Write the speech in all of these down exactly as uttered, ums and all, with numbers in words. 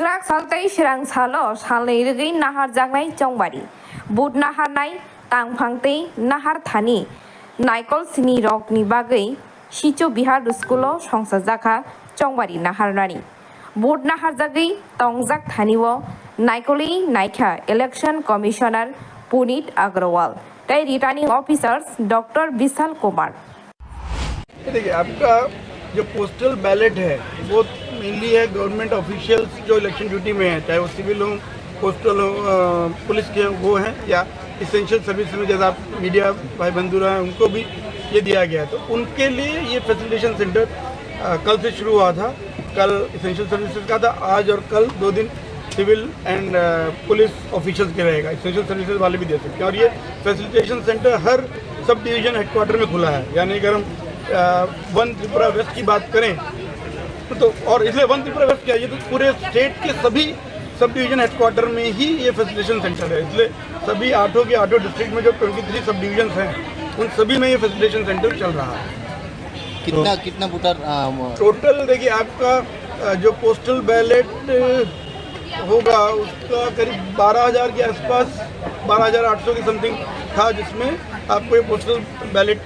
Kwrak sal tei swrang salo salnwi rwgwi naharjaknai chongbari. Vote naharnai tangphang tei nahar thani naikol sini rokni bagwi Sicho Bihar School-o songchajakha chongbari naharnani. Vote naharjagwi tongjak thani-o naikolwi naikha Election Commissioner Punit Agrawal tei Returning Officers Doctor Bishal Kumar. देखिए, आपका जो postal ballot है, वो मेनली है government officials जो election duty में है, चाहे वो सिविल हो, पोस्टल हो, पुलिस के वो हैं, या इसेंशियल सर्विस में, जैसा आप मीडिया भाई बंधु रहे हैं, उनको भी ये दिया गया है। तो उनके लिए ये फैसिलिटेशन सेंटर कल से शुरू हुआ था। कल इसेंशियल सर्विसेज का था, आज और कल दो दिन सिविल एंड पुलिस ऑफिशियल्स के रहेगा। इसेंशियल सर्विसेज वाले भी दे सकते हैं। और ये फैसिलिटेशन सेंटर हर सब डिवीजन हेडक्वार्टर में खुला है। यानी अगर हम वन त्रिपुरा वेस्ट की बात करें तो, और इसलिए वन त्रिपुरा वेस्ट क्या, ये तो पूरे स्टेट के सभी सब डिवीजन हेडक्वार्टर में ही ये फैसिलिटेशन सेंटर है। इसलिए सभी आठों के आठों डिस्ट्रिक्ट में जो ट्वेंटी थ्री सब डिवीजन हैं, उन सभी में ये फैसिलिटेशन सेंटर चल रहा है। कितना कितना वोटर? टोटल देखिए, आपका जो पोस्टल बैलेट होगा, उसका करीब बारह हज़ार के आसपास, बारह हज़ार आठ सौ के समथिंग था, जिसमें आपको ये पोस्टल बैलेट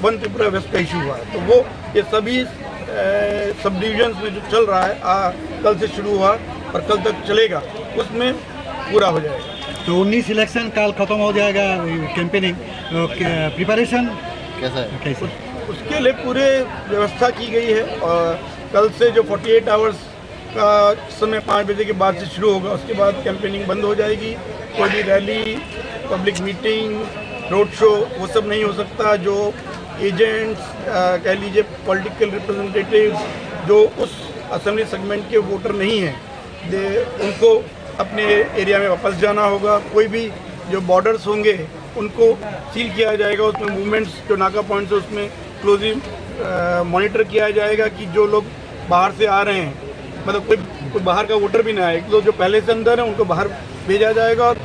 वन त्रिपुरा वेस्ट का इशू हुआ है। तो वो ये सभी सब डिवीजन में जो चल रहा है, आ, कल से शुरू हुआ और कल तक चलेगा, उसमें पूरा हो जाएगा। तो उन्नीस इलेक्शन कल खत्म हो जाएगा, कैंपेनिंग, प्रिपरेशन कैसा है? कैसे? उसके लिए पूरे व्यवस्था की गई है। और कल से जो फोर्टी एट आवर्स का समय पाँच बजे के बाद से शुरू होगा, उसके बाद कैंपेनिंग बंद हो जाएगी। कोई भी rally, public meeting, road show, वो सब नहीं हो सकता। जो एजेंट्स, कह लीजिए पॉलिटिकल रिप्रेजेंटेटिव्स, जो उस असेंबली सेगमेंट के वोटर नहीं हैं, दे उनको अपने एरिया में वापस जाना होगा। कोई भी जो बॉर्डर्स होंगे, उनको सील किया जाएगा। उसमें मूवमेंट्स, जो नाका पॉइंट्स है, उसमें क्लोजली मॉनिटर किया जाएगा कि जो लोग बाहर से आ रहे हैं, मतलब कोई कोई बाहर का वोटर भी ना आए, तो जो पहले से अंदर है, उनको बाहर भेजा जाएगा और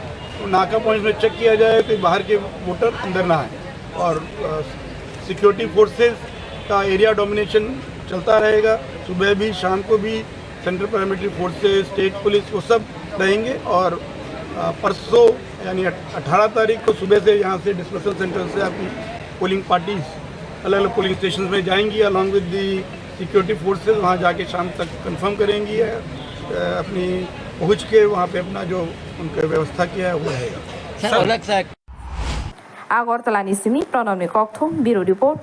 नाका पॉइंट्स में चेक किया जाएगा कि बाहर के वोटर अंदर ना आए। और सिक्योरिटी फोर्सेस का एरिया डोमिनेशन चलता रहेगा। सुबह भी, शाम को भी central paramilitary forces, state police, वो सब रहेंगे। और अ, परसों यानी अठारह तारीख को सुबह से यहाँ से डिस्पर्सल सेंटर से आपकी पोलिंग पार्टीज अलग अलग पोलिंग स्टेशन में जाएंगी, along with the security forces. वहाँ जाके शाम तक कंफर्म करेंगी, अ, अपनी पहुँच के वहाँ पे अपना जो उनका व्यवस्था किया है, वो रहेगा। सर, अलग सा Agartala ni simi Pranab ni kokthum, Bureau Report.